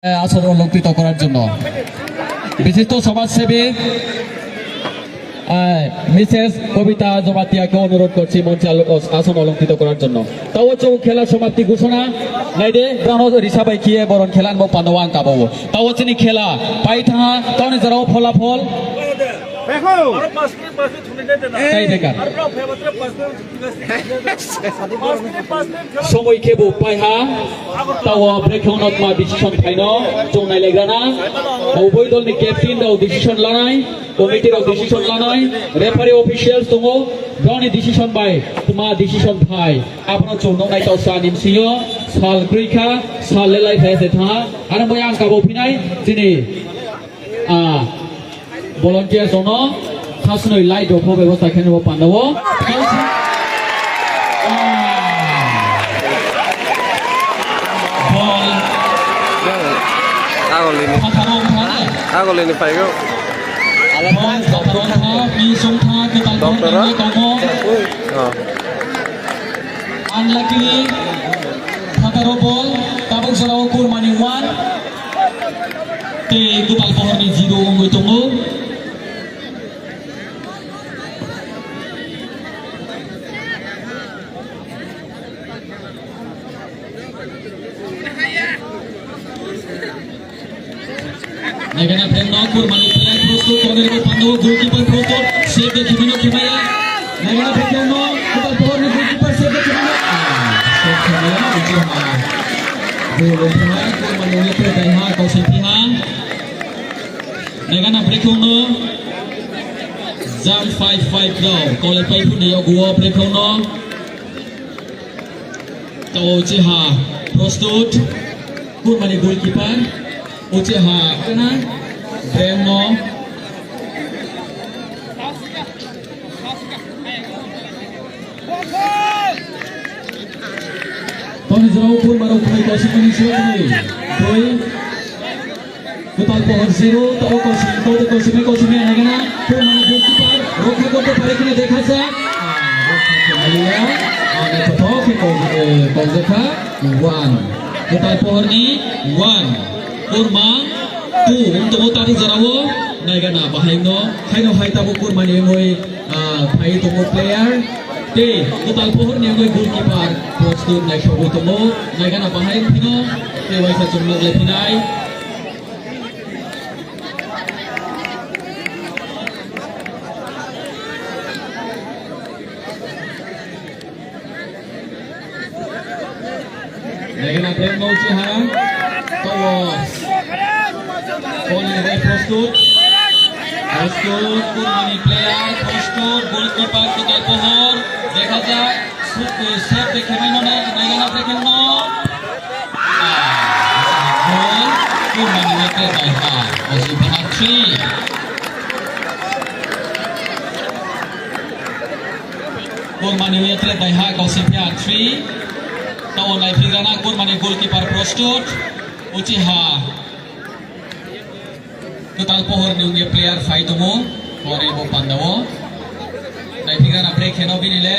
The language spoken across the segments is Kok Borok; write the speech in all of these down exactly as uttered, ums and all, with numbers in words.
আসন অলঙ্কৃত করার জন্য বিশিষ্ট সমাজসেবী, আহ, মিসেস কবিতা জমাতিয়াকে অনুরোধ করছি মঞ্চে আলো-, আসন অলঙ্কৃত করার জন্য। Tao chwng khela samapti ghoshona naide, brano risa bai khiye boron khela ni bo panda o ang kabao. Tao chini khela pai tha, taoni jorao pholafol. Tei bekar. Somoi kebo paiha, tao brekheno tma decision phaino chwng nailaigana. Uboi dolni captain rok decision lanai, committee rok decision lanai, referee officials tongo, broni decision bai tma decision phai. Abono chwng nuknai tao sani bisingo sal kwrwi kha, sal lelai phai se tha. Ano moi ang kabo phinai chini, ah, Volunteer jono khasnwi light rok pho bebosta khe nw panda o. Bol. Agolini. Phatharo wngkha. Agolini phaigo. Bol phatharo wngkha, pis wngkha, kwtal Doctor wngkha, o? Tongo. Oh. Unluckily, phatharo bol, tabuk jorao Kurmani one. Tei kwtal pohorni zero wngwi tongo. Nagana brengno Kurmani player prostut, corner bo pando, goalkeeper prostut, save de khimino khimaya. Nagana brengno kwtal pohorni goalkeeper save de khimino. Ah, save khimaya, ujung ha. Goal wngkha, Kurmani wngkha, taiha, kausai phiha. Nagana brekhungno jump five five rok kaulai pai phunai yaguo brekhungno. Tao chiha prostut, Kurmani goalkeeper, uchiha kana brengno. Toni jorao Kurmani rok khai kosimani siyokni doi. Kwtal pohor zero, tao kosim, tao kosimai kosimai nagana. Kurmani goalkeeper rokha korte pare kina dekha jak. Ah, rokha khe maliya. Ah, naithothok khe kok-, eh, kokjakha. One. Kwtal pohorni one. Kurma two. Wng tongo tabuk jorao. Naigana bahaino. Haino hai tabuk Kurmani wngwi, ah, phai tongo player. Tei kwtal pohorni wngwi goalkeeper. Prostut naisogwi tongo. Naigana bahai phino. Tei waisa chwng nok lephinai. Nagana brengno chiha. Tao. Bol ni bai prostut. Prostut, Kurmani player, prostut, goalkeeper, kwtal pohor. Dekha jak, su-, eh, save de khemai no nai, nagana brengno. Ah, goal, Kurmani wngkhe daiha, Kausing Phiha three. Kurmani wngkhe daiha, Kausing Phiha three. Tao naiphigana Kurmani goalkeeper prostut, uchiha. Kwtal pohor ni wngya player phai tongo, pore bo panda o. Naiphigra na break kheno bini le.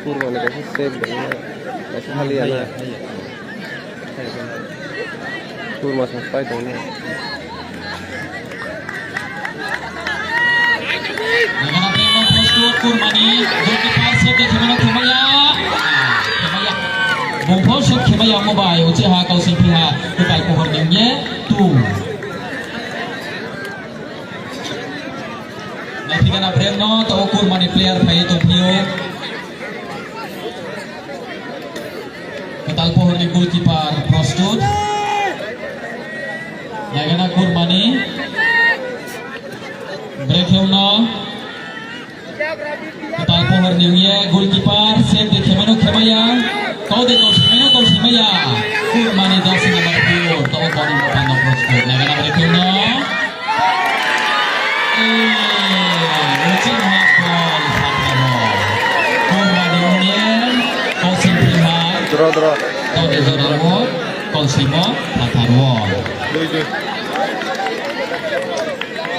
Kurma ni kaisa save dong, kaisa haliya na. Kurma sa pai tong ne. Nagana brengno post kurmani, goalkeeper save de khemano khemaya. Khemaya. Bungpho save khemaya omo bai, uchi ha Kausing Phiha, kwtal pohor nengye, two. Naithigana brengno, to kurmani player phai tongphio. Kwtal pohorni goalkeeper prostut. Nagana kurmani. Brekheuno. Kwtal pohorni wngye goalkeeper save de khemano khemaya. Kau de kau simeno kau simaya. Kurmani jersey number four. Tao kau ni mopano prostut. Nagana brekheuno. Draw, draw. Dui, dui.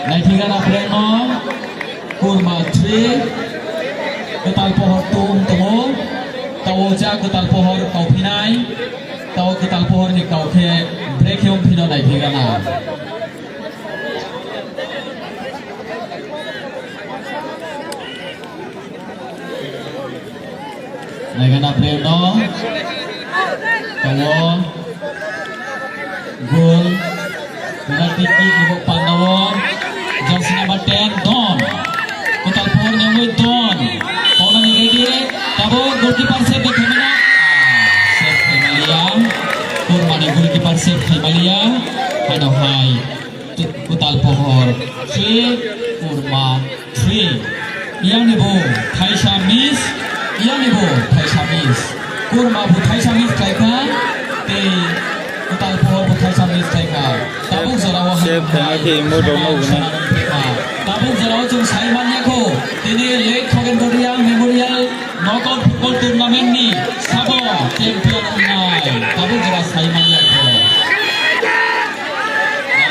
Naithigana brengno, kurma three. Kwtal pohor tum tongo, tao cha kwtal pohor kauphinai, tao kwtal pohor ni kau khe brekhe wng phino nai phigana. Naigana player no. Tao. Goal. Penalty kick ni bok pandao. Jersey number ten, Don. Kwtal pohor ni wngwi Don. Pawnani ready. Tabo goalkeeper save khaimano. Ah, save khaimaliya. Kurmani goalkeeper save khaimaliya. Haino hai. Kwtal pohor three, Kurma three. Yang ni bo thaisa miss, yang ni bo thaisa miss. Kurma bo thaisa miss khlaikha, tei kwtal pohor bo thaisa miss khlaikha. Tabuk jorao save khaima khe imo rokno wngnai. Tabuk jorao chwng sai manya kho, tini late Khogen Boriang Memorial Knockout Football Tournament ni sabo champion wngnai. Tabuk jora sai manya kho.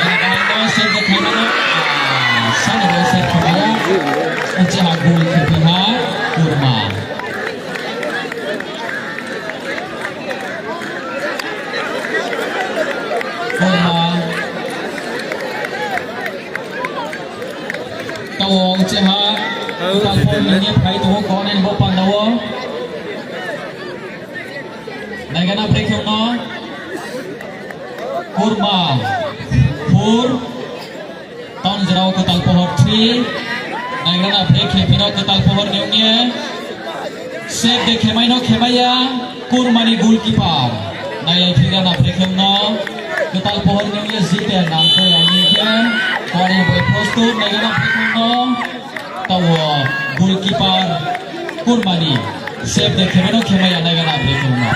Nagana bahai no save khaimano, ah, sani bo save khaimaya. Uche ha goal khe piha Kurma. Kurma. Tao uche ha. Kwtal pohor nini phai tongo corner bo pandao. Naigana brekhe no. Kurma four. Tang jorao kwtal pohor three. Naigana brekhe phino kwtal pohor ni wngye. Save de khemaino khemaya Kurmani goalkeeper. Nailai phigana brekhe no. Kwtal pohor ni wngye Jiten nangkhe ani khe. Kori bai post naigana brekhe no. Tao goalkeeper Kurmani save de khemeno khemaya naigana brekhe no.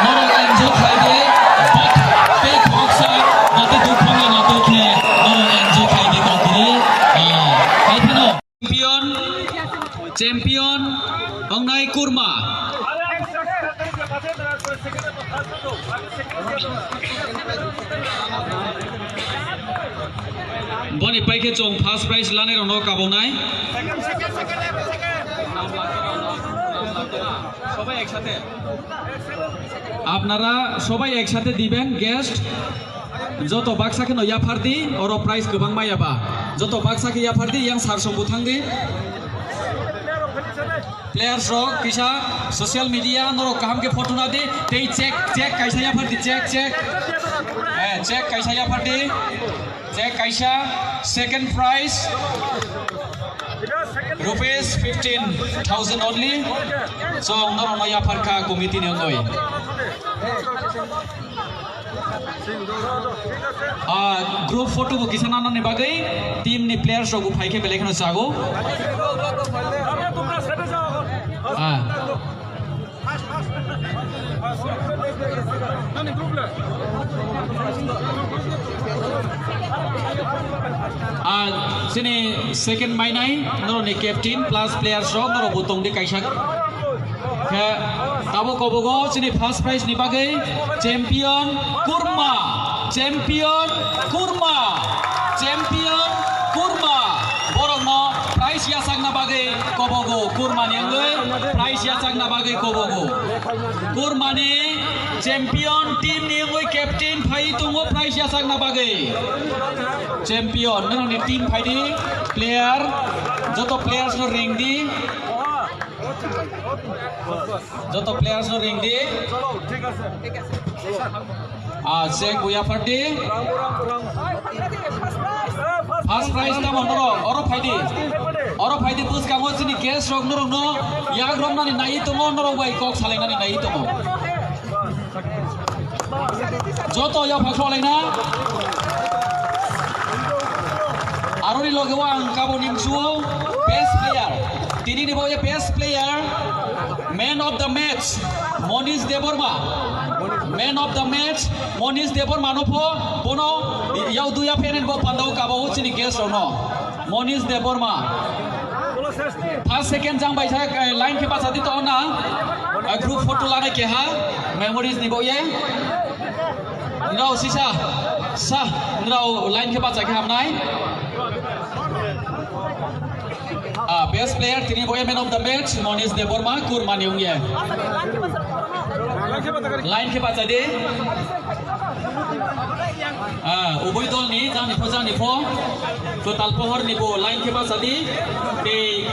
Norok enjoy khlai di, but tei khoroksa natwi dukha wngya natwi khe norok enjoy khlai di, kok kwrwi, ah, hai phano. Champion, champion wngnai Kurma. Boni paikhe chwng first prize lanai rokno kabonai. Sobai eksathai. Apnara sobai eksathai diben guest. Joto baksa kheno yaphar di, oro prize kwbang maya ba. Joto baksa khe yaphar di, yang sar song buthang di. Players rok kisa social media norok kaham khe photo na di, tei check, check kaisa yaphar di, check, check. Eh, check kaisa yaphar di. Check kaisa, second prize. Rupees fifteen thousand only. So, norok no yaphar kha committee ni wngwi. Ah, group photo bo kisa nanani bagwi team ni players rok bo phai khe belai kheno chago. Ah. Ah, chini second mainai norokni captain plus players rok norok bo tongdi kaisa. Khe tabuk kobogo chini first prize ni bagwi champion Kurma, champion Kurma, champion Kurma. Borokno prize yachakna bagwi kobogo, Kurmani wngwi prize yachakna bagwi kobogo. Kurmani champion team ni wngwi captain phai tongo prize yachakna bagwi. Champion, nini team phai di, player, joto players no ring di. Joto players no ring di. Ah, check buya party. First prize tamo norok, oro phai di. Oro phai di, bwskango chini guest rok norok no yak rok nani nai tongo, norok bai kok salai nani nai tongo. Joto yapha khlaina. Aroni loge o ang kabo nimsuo best player. Tini ni bo best player, man of the match, Monish Debbarma. Man of the match, Monish Debbarma no pho, bono yau duya penen bo pandao kabo o chini guest rok no. Monish Debbarma. First, second jang bai thak, eh, line khe bachadi to na. Eh, group photo lana keha, memories ni boye. Nrao sisa, sa, nrao line khe bacha khe hamnai. Ah, best player, tini boye man of the match, Monish Debbarma, Kurmani Ungye. Line khe bachadi. Ah, ubui dol ni, jani pho, jani pho. Total pohor ni bo line khe bachadi. Tei